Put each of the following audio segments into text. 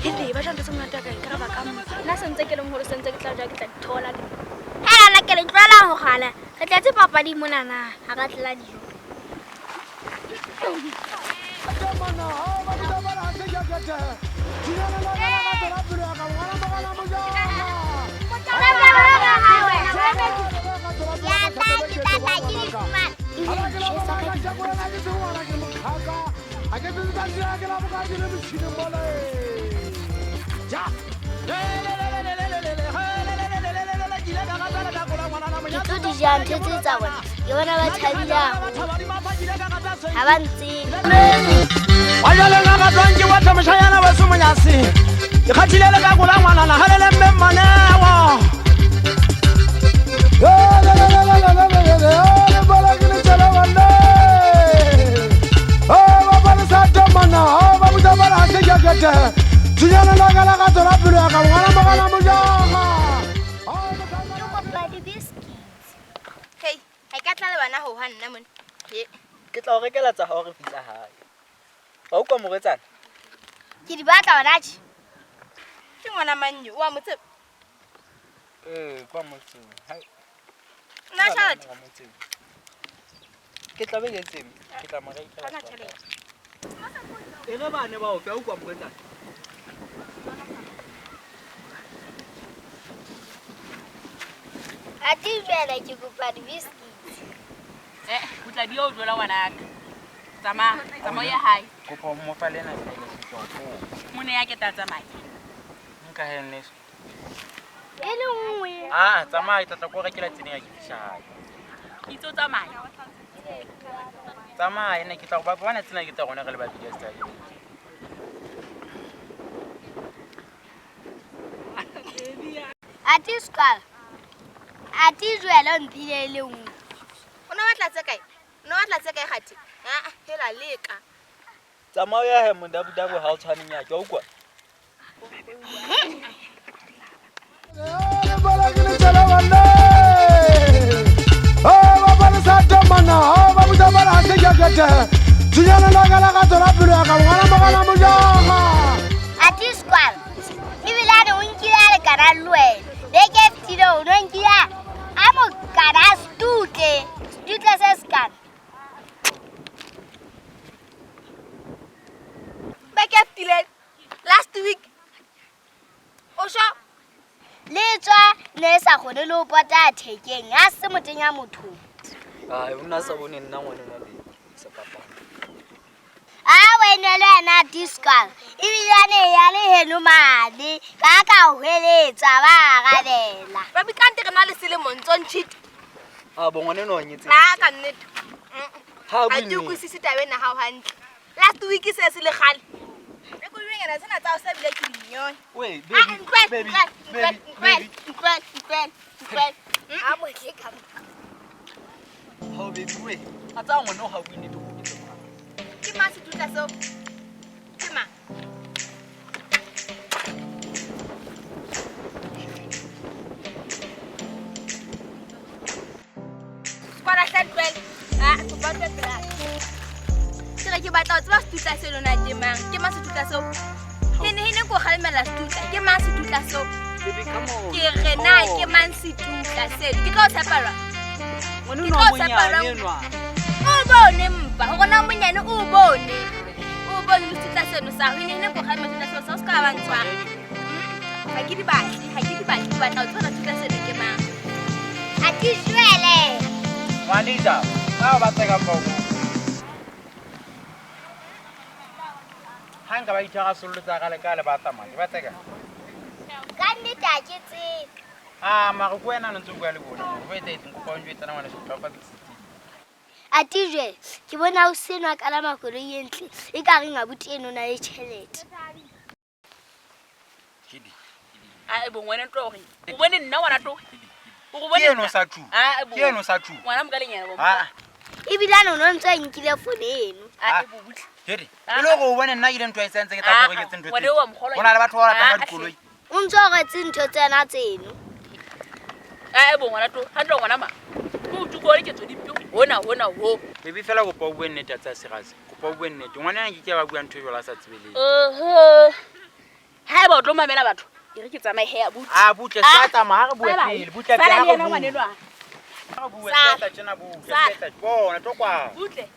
Hele, ba ja ntho tse monate ka nkare ba ka mpha. Nna sentse ke le moholo sentse ke tla ja ke tla di thola. Hela nna ke le tlohela ho gala. Re tletse papadi monana ha ra tlela dijo. Ke tlo di ja ntho tse tsa bona. Ke bona ba thabile haholo. Ha ba ntsebe. Ke kopa di-biscuits. Hei, ha ke a tla le bana ho hwa nna mona. He. Ke tla o rekela tsa hao re fihla hae. Wa utlwa morwetsana? Ke di batla hona tje. Ke ngwana mang eo? O a mo tseba? Ee, kwa motseng. Hai. Nna tjhelete. Wa motseng. Ke tla be ke tsebe. Ke tla mo rekela. Hana tjhelete. E re bane ba o fe, wa utlwa morwetsana? Ha ke dumela ke kopa di-biscuits. Eh, o tla di o jwela ngwanaka. Tsamaya, tsamaya o ye hae. Kopa o mo fa lena fela setoko. Mone ya ke tla tsamaya. Nka he nneso. E le nngwe. Ah, tsamaya ke tla tla ko rekela tse ding ha ke fihla hae. Ke itse o tsamaya. Tsamaya nna ke tla go ba bona tsena ke tsa rona re le babedi a style. Ati squal. Ati jwela o mphile e le nngwe. O no batla tse kae? O no batla tse kae kgathe? Ah, hela leka. Tsamaya o ya he modabudabu ha o tshwane nyake, wa utlwa? Ati squal. Ebile a ne o nkile a lekana le wena. Beke e fetileng o no nkile a mokana a setutle. Setutle se sekana. Beke e fetileng. Last week. O sho? Le tswa ne e sa kgone le ho pota thekeng. Ha se motenya motho. Ai, o nna sa bone nna ngwana wa baby sefapano. A wena le wena ati squal. Ebile a ne ya le heno mane. Ka ka hweletsa ba arabela. Baby kante re na le selemo ntso ntjhit. Ah, bo ngwana enwa o nyetse. Ah, ka nnete. Ha Ha bue ke nnete. utlwisise taba ena hao hantle. Last week se se le kgale. E ko jwengena tsena tsa hao se bile ke dinyone. Wait, Ah, baby, ntlwele, baby, ntlwele, baby, ntlwele, baby. ntlwele, ntlwele, ntlwele. A motle ka mo. Hao baby, wait. A tsaya ngwana o ha bue nnete o nyetse ngwana. Ke mang setutla seo? Ke mang? Kwala hle ntlwele. Ah, kopa ntlwele pela ka. Ke re ke batla ho tseba setutla seno na ke mang? Ke mang setutla seo? Hene hene ko kgalemela setutla. Ke mang setutla seo? Baby, come on. Ke re na ke mang setutla seno? Ke tlo o tshepa jwang? Ngwana Ke enwa tlo o tshepa monyane jwang? enwa. O bone mpa hore na o monyane o bone. O bone le setutla seno sa hao. Hene hene ko kgalemela setutla seo sa o se ka ba ntshwara. Ha ke di batle, ha ke di batle, ke batla ho tseba setutla seno ke mang. Ati jwele. Ngwanisa, ba ba tseka fao. Ha nka ba itshwara sollo tsa ka le ka le ba tsamaya, ke ba tseka. Ka nnete ha ke tsebe. Ah, mara ko wena o ntse o bua le bona. Ho etsahetseng kopa o njwetse ngwana se utlwa fa setsi. Ati jwele, ke bona o senwa kalama koloi e ntle. E ka reng abuti eno o na le tjhelete. Kidi. Ah, bo ngwana ntlo hore. O bone nna ngwana tlo. O go bone. Ke eno o sa thu. Ah, bo. Ke eno o sa thu. Ngwana mo ka lenyana bo. Ah, Ebile a no no ntse a nkile fono eno. Ah, bo butle. Hedi. E le hore o bone nna ke le ntho e sentse ke tla Ah, go reketse ntho ngwana eo wa mo kgolwa Ho na le batho ba ratang Ah, ka dikoloi. O ntso o retse ntho tsena tseno. Ae bo ngwana to, hantle ngwana ma. Ko o tuko le ketso dimpe hona hona ho. Baby fela kopa o bue nnete a tsa serious. Kopa o bue nnete. Ngwana ena ke ke ba bua ntho e jwalo a sa tsebeleng. Oho. Haeba o tlo mamela batho, e re ke tsamaye he abuti. Ah, butle sa tsamaya ha re bue pele. Butle Sala pele ha le re yena bue. ngwanenwa. Ha re bue Sala. tla tjena butle. Sala. Tla bona tlo kwa. Butle.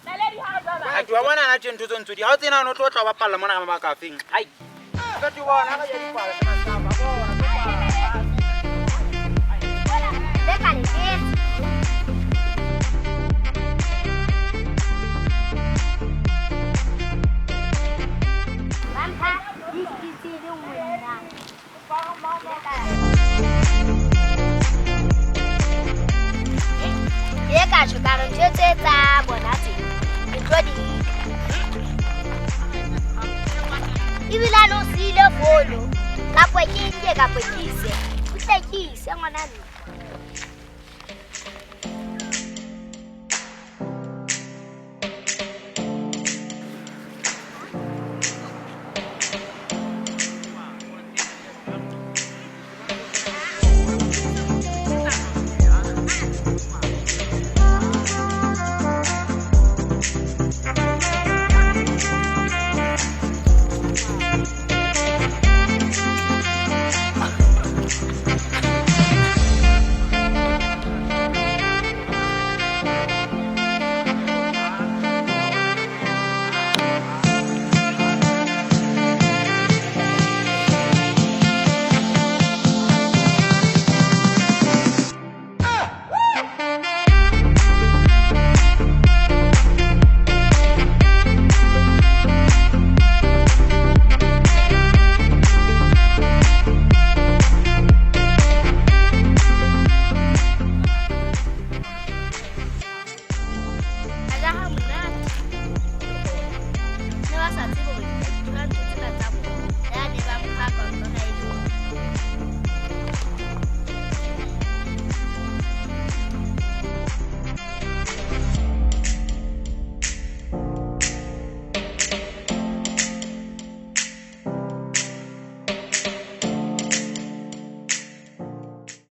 Naledi ha re baba. Ha ke wa bona na tje ntho tse ntso di. Ha o tsena o tlo tla o bapalla mona ka mabaka a feng. Hai. Ka ti bona ha re ya dipala tsena tsa ba bona tlo kwa. Le ka le betsa. Ba mpha biscuits e le nngwe nna. Ke ile ka tjho ka re ntho tse tsa bona tse ke tlo di nka. Ebile a no siile fono, kapa ke nke kapa ke ise. O hle ke ise ngwana nna.